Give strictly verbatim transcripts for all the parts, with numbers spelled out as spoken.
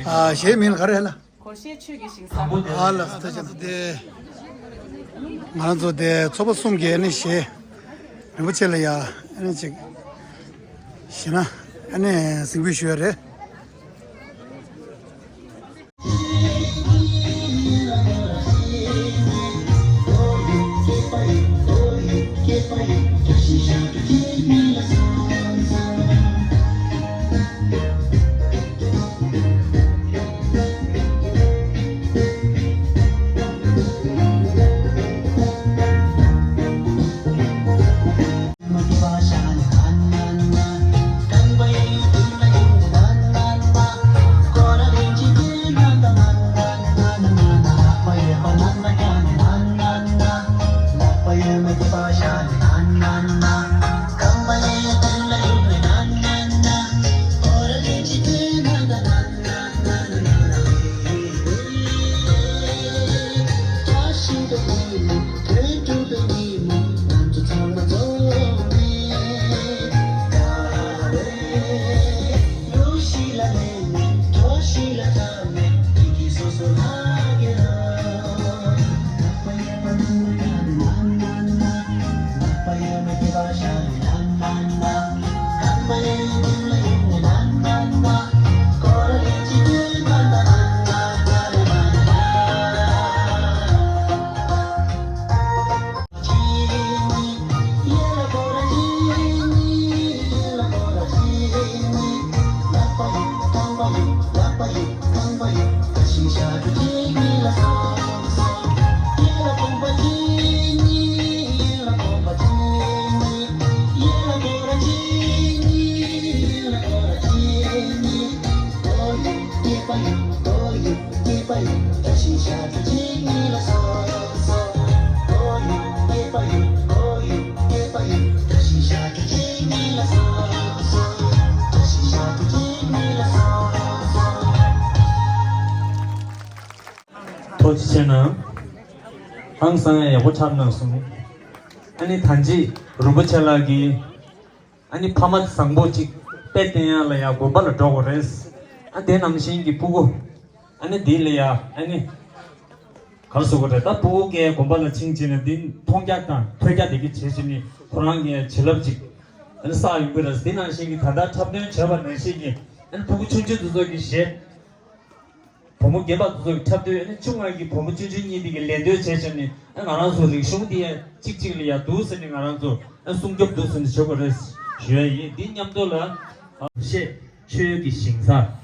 ཨ་གཞས་མིང་ལ་ག་རེ་ལ། སྒོར་གཞས་ཆོས་ཀྱི་ཞིང་ས། ཨ་ལ་ད་ཅི་དེ། ང་རང་ཚོ་དེ་ཚོགས་པ་གསུམ་གྱི་ཨ་ནི་གཞས། རིན་པོ་ཆེ་ལ་ཡ་ཨ་ནི་ཅིག་གཞས་ན་ཨ་ནི་གཟིགས་འབུལ་ཞུ་ཡ་རེད། ཐུགས་རྗེ་ཆེ་གནང་། ཧང་སང་ཡག་པོ་འཁྲབ་གནང་སོང་། ཨ་ནི་ད་ཅི་རིན་པོ་ཆེ་ལགས་ཀྱིས། ཨ་ནི་ཕ་མ་བཟང་པོ་གཅིག་དཔེ་བསྟན་ཡག་ལ་ཡ་དགོན་པ་ལ་འགྲོ་དགོས་རེད། ཨ་དེ་ནང་བཞིན་གྱི་སྤུ་གུ། ཨ་ནི་དེ་ལ་ཡ་ཨ་ནི། ག་རེ་ཟེར་དགོས་རེད། ད་སྤུ་གུ་གའི་དགོན་པ་ལ་ཕྱིན་བྱས་ནས་དེ་མཐོང་རྒྱ་དང་ཐོས་རྒྱ་དེ་གི་བྱས་བྱས་ནས་ཁོ་རང་གི་བྱིན་རླབས་ཅིག་ཨ་ནི་བསགས་ཡོང་གི་རེད། དེ་ནང་བཞིན་གྱི་ད་ལྟ་འཁྲབ་སྟོན་བྱས་པ་ནང་བཞིན་གྱི་ཨ་ནི་སྤུ་གུ་ཆུང་ཆུང་དེ་ཚོ་གི་གཞས། བུ་མོ་རྒན་པ་དེ་ཚོ་གི་འཁྲབ་སྟོན། ཨ་ནི་ཆུང་བ་གི་བུ་མོ་ཆུང་ཆུང་གཉིས་དེ་གི་ལད་ཟློས་བྱས་བྱས་ནས་ཨ་ང་རང་ཚོ་རིག་གཞུང་དེ་ཡ་གཅིག་གཅིག་ལ་ཡ་འདུག་ཟེར་ནས་ང་རང་ཚོ་ཨ་སྲུང་སྐྱོབ་འདུག་ཟེར་ནས་བྱེད་དགོས་རེད་ཞུ་ཡ་ཡིན། འདི་མཉམ་དུ་ལ་ཨ་གཞས་ཆོས་ཀྱི་ཞིང་ས།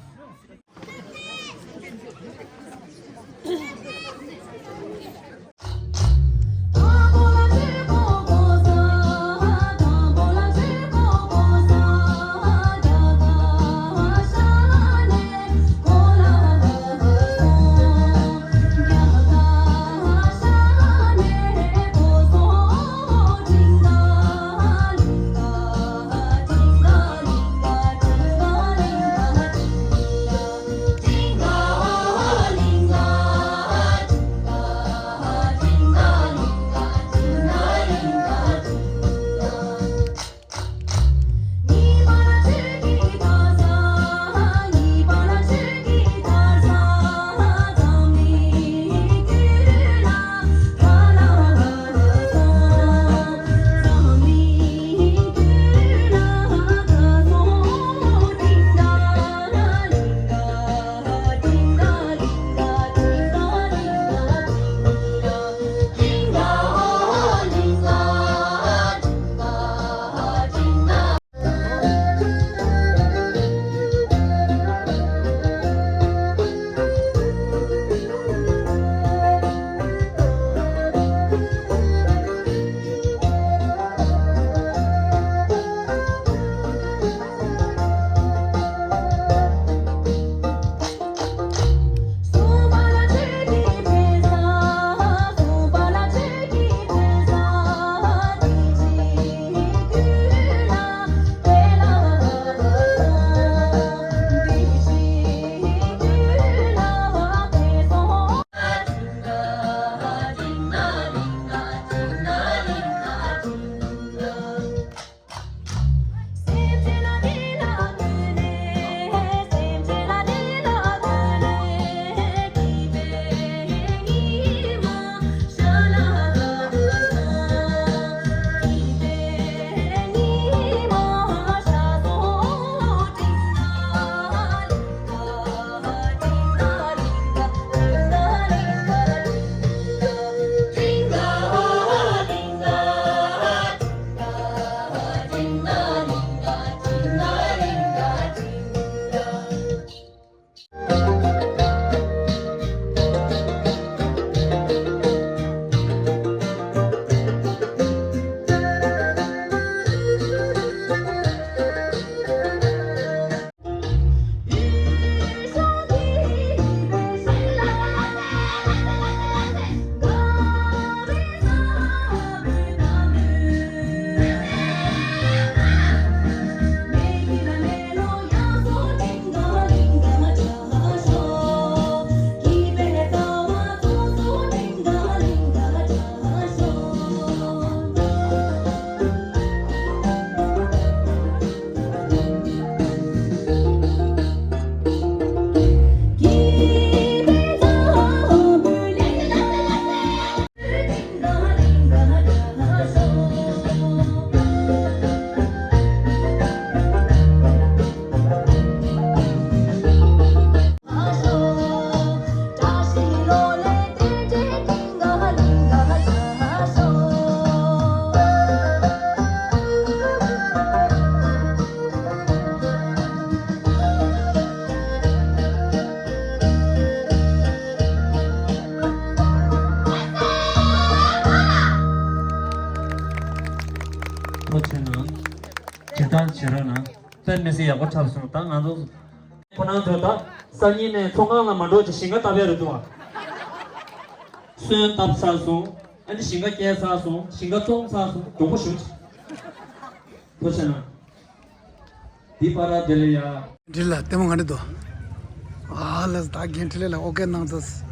བྱེད་རོགས་གནང་། དཔེ་མི་སྲིད་ཡག་པོ་འཁྲབ་སོང་། ད་ང་ཚོ་ཁོ་རང་ཚོ་ད་སང་ཉིན་ནས་ཚོང་ཁང་ལ་མ་འགྲོ་ཅིག་ཞིང་ཁ་བཏབ་ཡ་རེད་འདུག་ཨ། སོན་བཏབ་ཚར་སོང་། ཨ་ནི་ཞིང་ཁ་སྐྱེལ་ཚར་སོང་། ཞིང་ཁ་བཙོང་ཚར་སོང་། མགྱོགས་པོ་ཞུ་ཅིག་ཐུགས་རྗེ་གནང་། འདི་པ་ར་དེ་ལ་ཡ། འདི་ལ་ལྟད་མོ་ག་འདྲ་འདུག་ཨ་ལས་ད་རྒན་འཕྲིན་ལས་ལ་ཨོ་ཀེ་གནང་ཚར།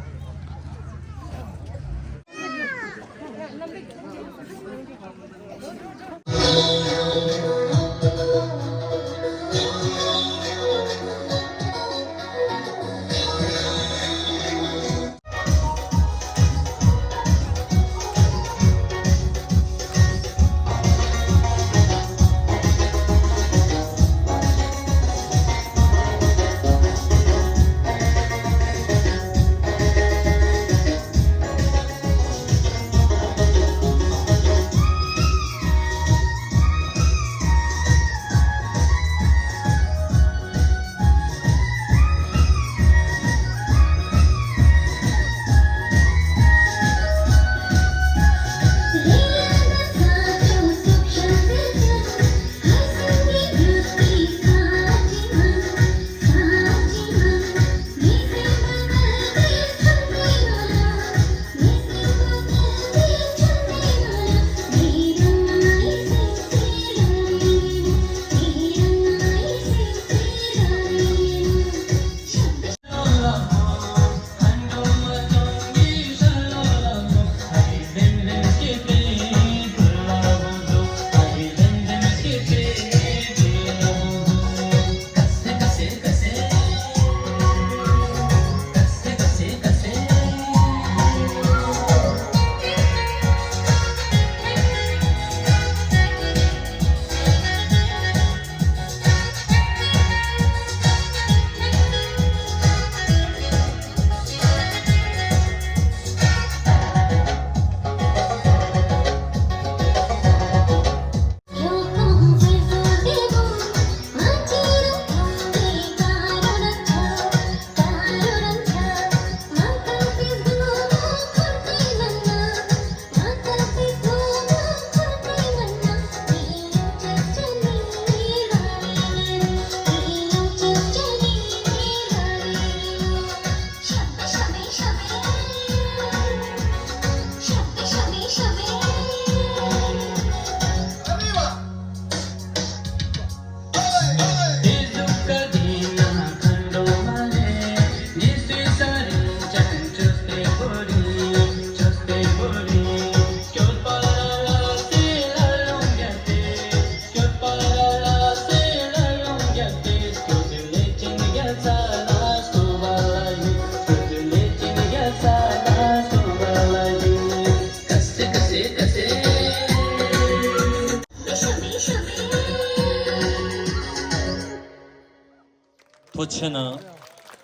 ཐུགས་རྗེ་གནང་།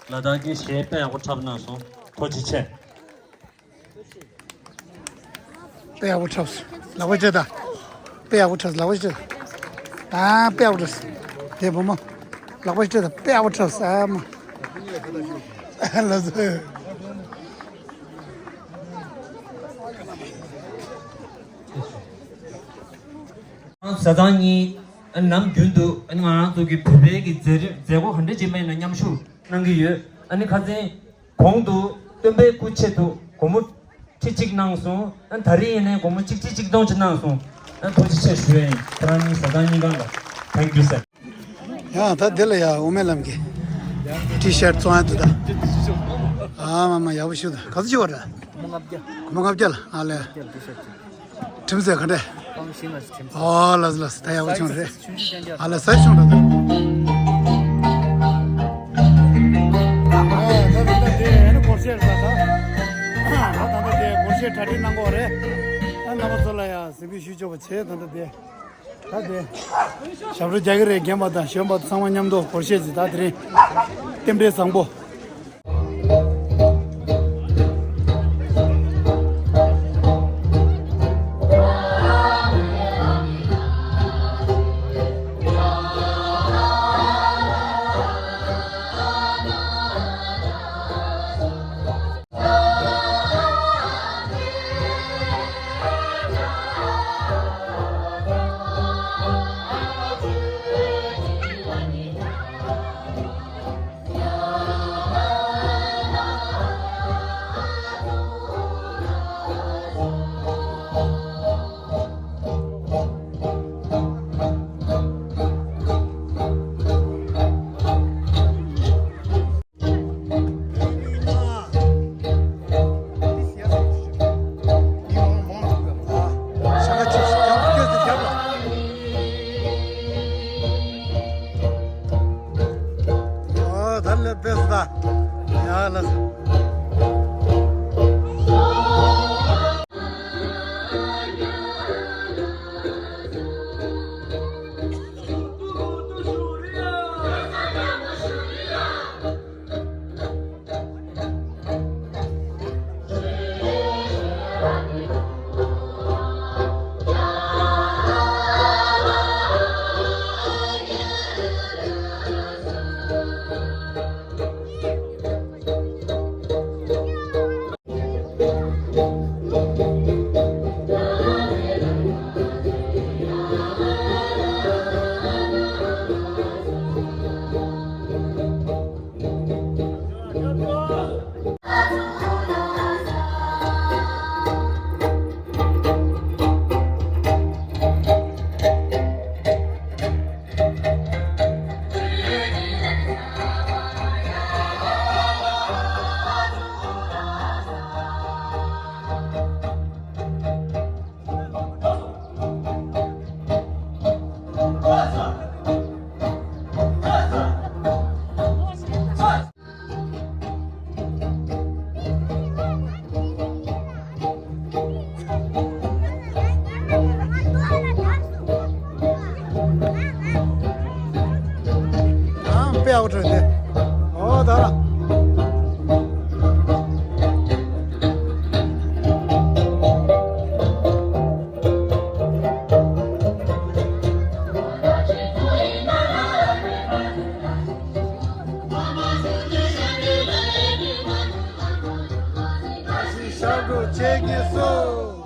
ལ་དྭགས་ཀྱི་གཞས་དཔེ་ཡག་པོ་འཁྲབ་གནང་སོང་། ཐུགས་རྗེ་ཆེ། དཔེ་ཡག་པོ་འཁྲབ་སོང་། ལག་པ་བཅད་དང་། དཔེ་ཡག་པོ་འཁྲབ་སོང་། ལག་པ་བཅད་དང་། ཨ་དཔེ་ཡག་པོ་འཁྲབ་སོང་། དེ་བུ་མོ། ལག་པ་བཅད་དང་། དཔེ་ཡག་པོ་འཁྲབ་སོང་། ཨ་མ། ལགས་སོ། བཟའ་ཚང་གཉིས་ནམ་རྒྱུན་དུ་ང་རང་ཚོ་གི་བོད་པའི་གི་མཛད་རིམ་མཛད་སྒོ་ག་འདྲ་ཅིག་མེད་ན་མཉམ་ཞུགས་གནང་གི་ཡོད། ཨ་ནི་ཁ་སང་གོང་དུ་སྟོན་པའི་སྐུ་ཆེད་དུ་སྒོར་མོ་ཁྲི་གཅིག་གནང་སོང་། ཨ་ད་རེས་ཡིན་ནའི་སྒོར་མོ་གཅིག་ཁྲི་གཅིག་སྟོང་གཅིག་གནང་སོང་། ཨ་ཐུགས་རྗེ་ཆེ་ཞུ་ཡ་ཡིན། ཁོ་རང་གཉིས་བཟའ་ཚང་གཉིས་ཀ་ལ་thank you sir། ཡང་ད་འདི་ལ་ཡ་དབུ་མའི་ལམ་གྱི་ཊི་ཤར་བཙོང་ཡ་འདུག་ད། ཨ་མ་མ་ཡག་པོ་ཞུ་ད། ག་ཚོད་ཅིག་བར་ར། སྒོར་མོ་ལྔ་བརྒྱ་ལ་ཨ་ལས། ཁྲིམས་ཟེར་ག་འདྲས། ཨོ་ལགས་ལགས། ད་ཡག་པོ་བྱུང་རེད། ཨ་ལས་ཟ་བྱུང་རེད། ཨ་ད་ད་ད་དེ་ཨ་ནི་སྒོར་གཞས་རེད་ད། ད་ད་ད་དེ་སྒོར་གཞས་གྲ་སྒྲིག་གནང་གོ་རེད། ཨ་རྣམ་པ་ཚོ་ལ་ཡ་གཟིགས་འབུལ་ཞུ་ཆོག་པ་བྱས། ད་ད་དེ། ད་དེ། ཞབས་བྲོ་རྒྱག་གི་རེད། རྒན་པ་དང་གཞོན་པ་ཚང་མ་མཉམ་དུ་སྒོར་གཞས་ཅིག་ད་དེ་རིང་། རྟེན་འབྲེལ་བཟང་པོ། ཡ་ལགས་སོ། ཨ་དཔེ་ཨའོ་ཁྲོད་དེ། ཨོ་ད་ར། ཞབས་བྲོ་ཆེ་གེ་སོ།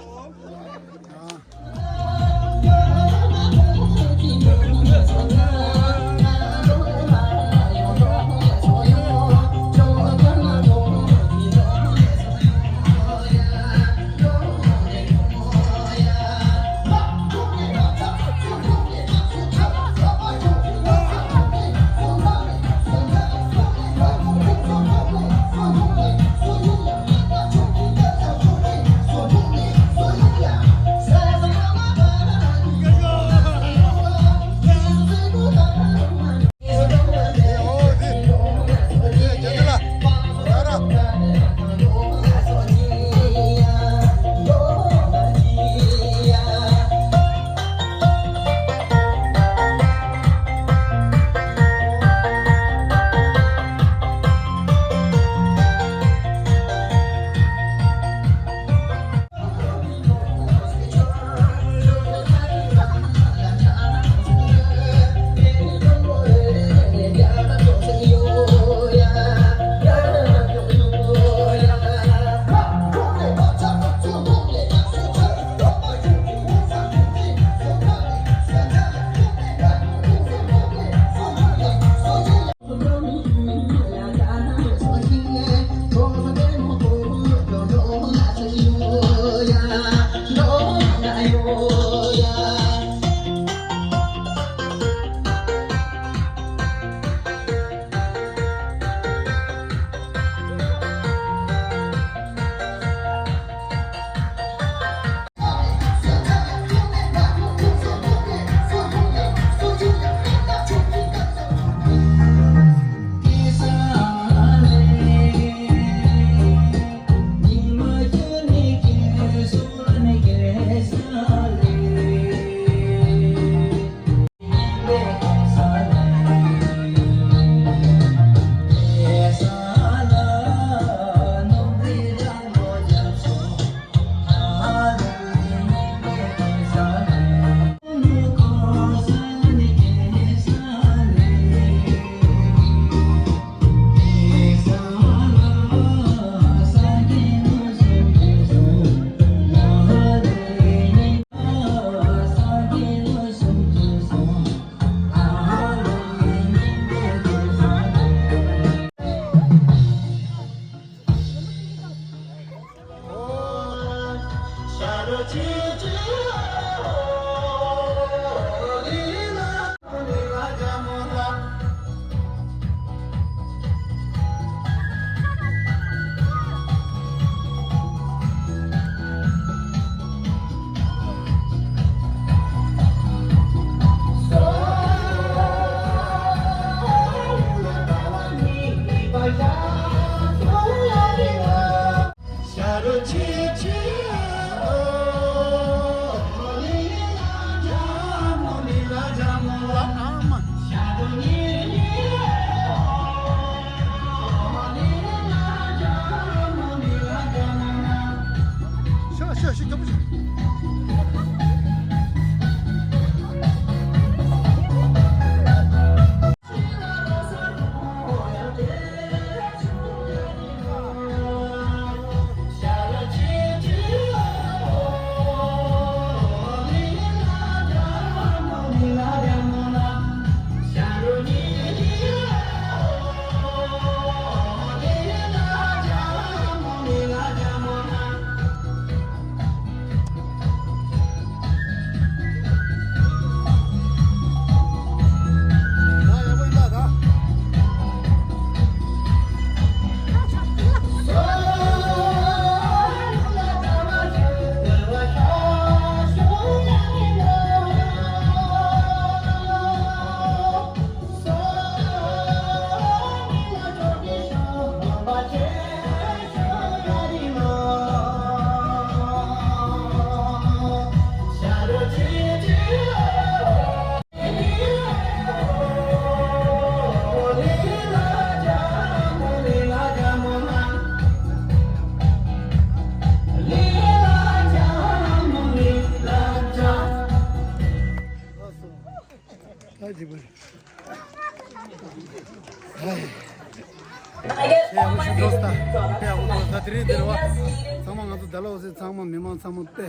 ཚང་མ་ང་ཚོ་ཌལ་ཧོ་སི་ཚང་མ་མི་མང་ཚང་མ་དཔེ།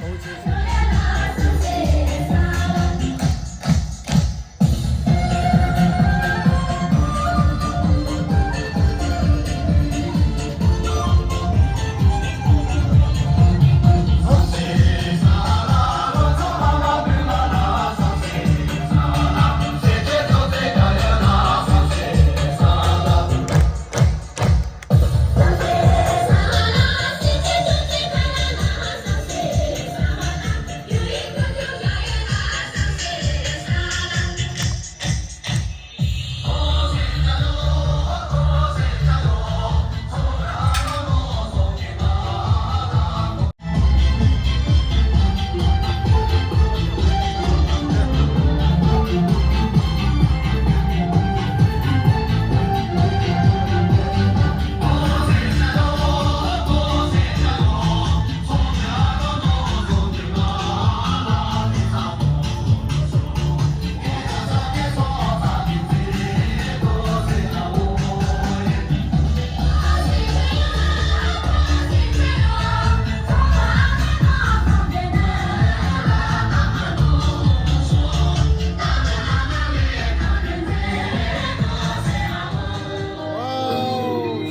ཝའོ།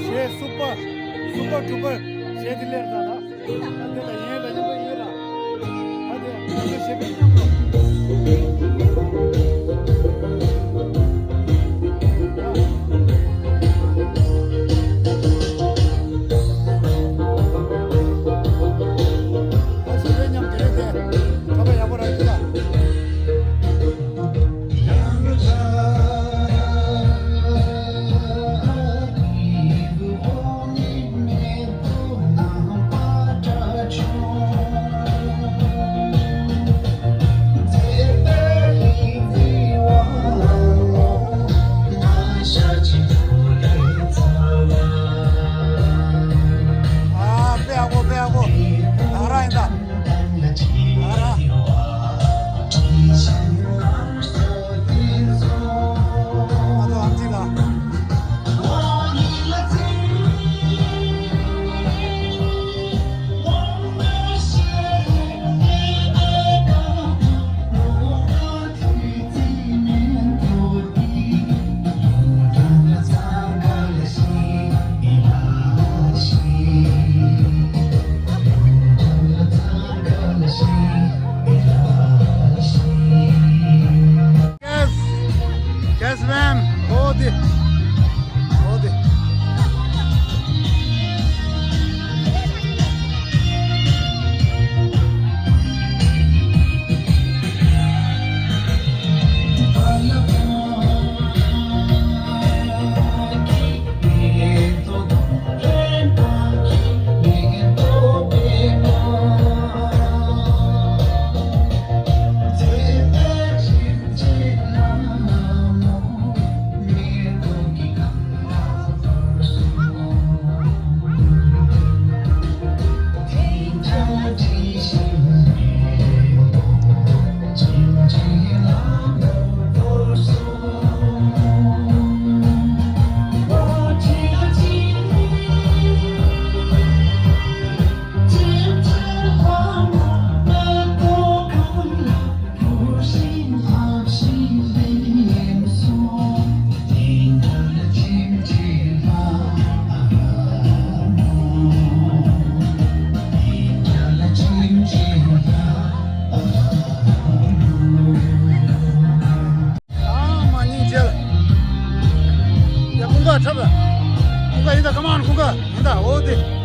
གཞས་སུ་པར། སུ་པར་ཌུ་པར། གཞས་འདི་ལེར་ད་ལ། ད་དེ་ལ་ཡིན་ལ་ཡིན་པ་ཡིན་ལ། ད་དེ་ང་ཚོ་གཞས་པའི་མཉམ་དུ། ད་གཞས་པའི་མཉམ་དུ་ཡོད་དེ། ཁ་པར་ཡག་པོ་རག་གི་ལ། Come on, Kuka. Anda, oh, de.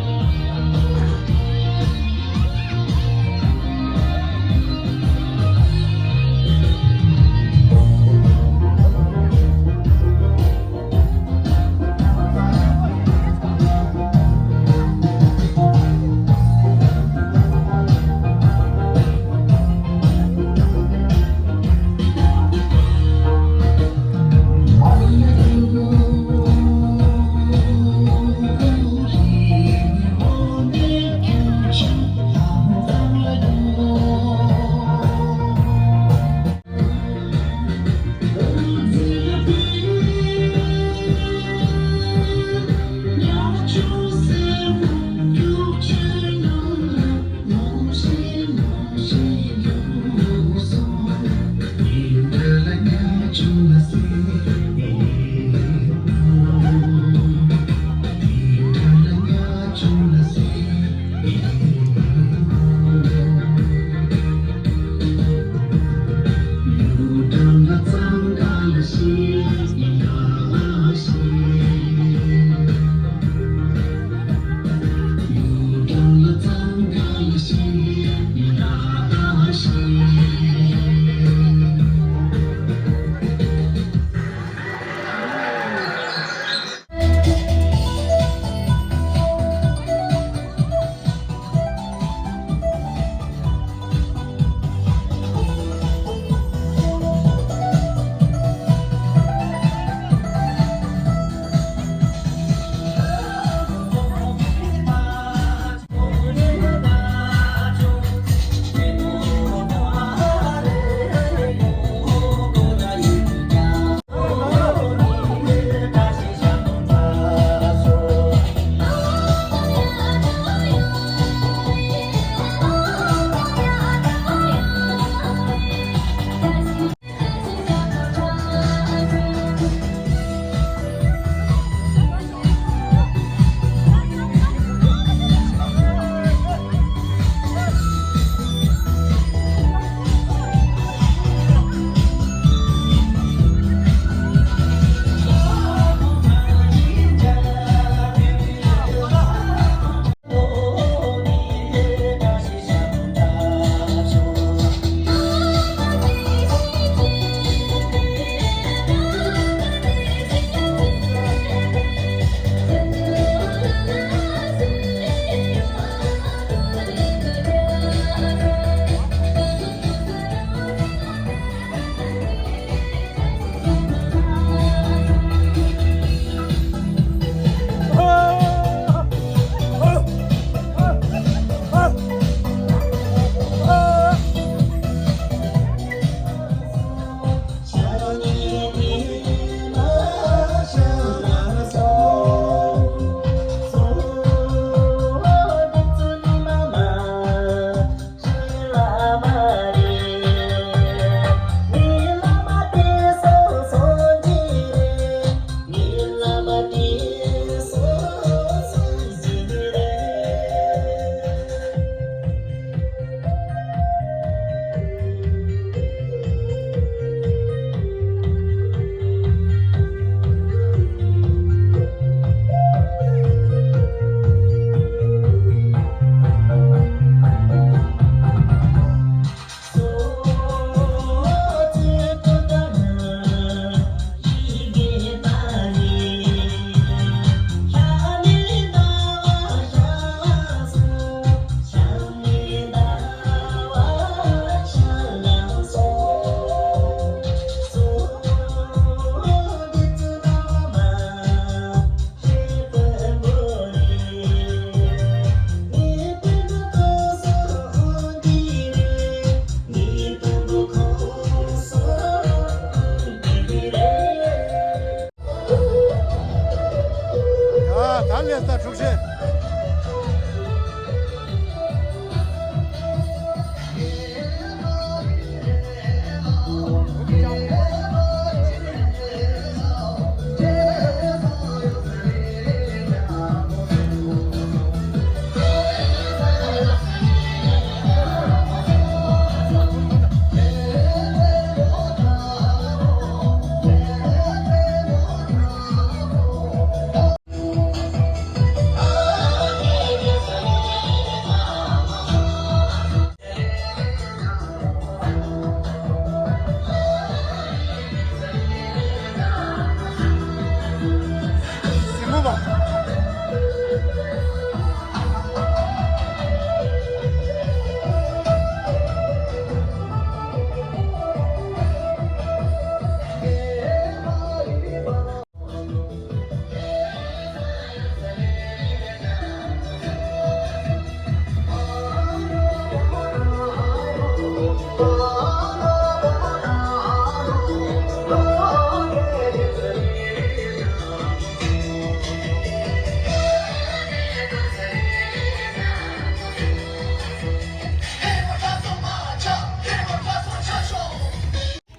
ཡ། ད་ལས་ད་འཁྲུག་ཆེན།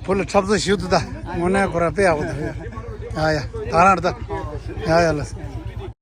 བུ་ལ་འཁྲབ་ཚོ་ཞུ་དུ་ད། དངོས་གནས་ཁོ་ར་དཔེ་ཡག་པོ་ད། ཡ་ཡ་ད་རང་རེད་ད། ཡ་ཡ་ལ།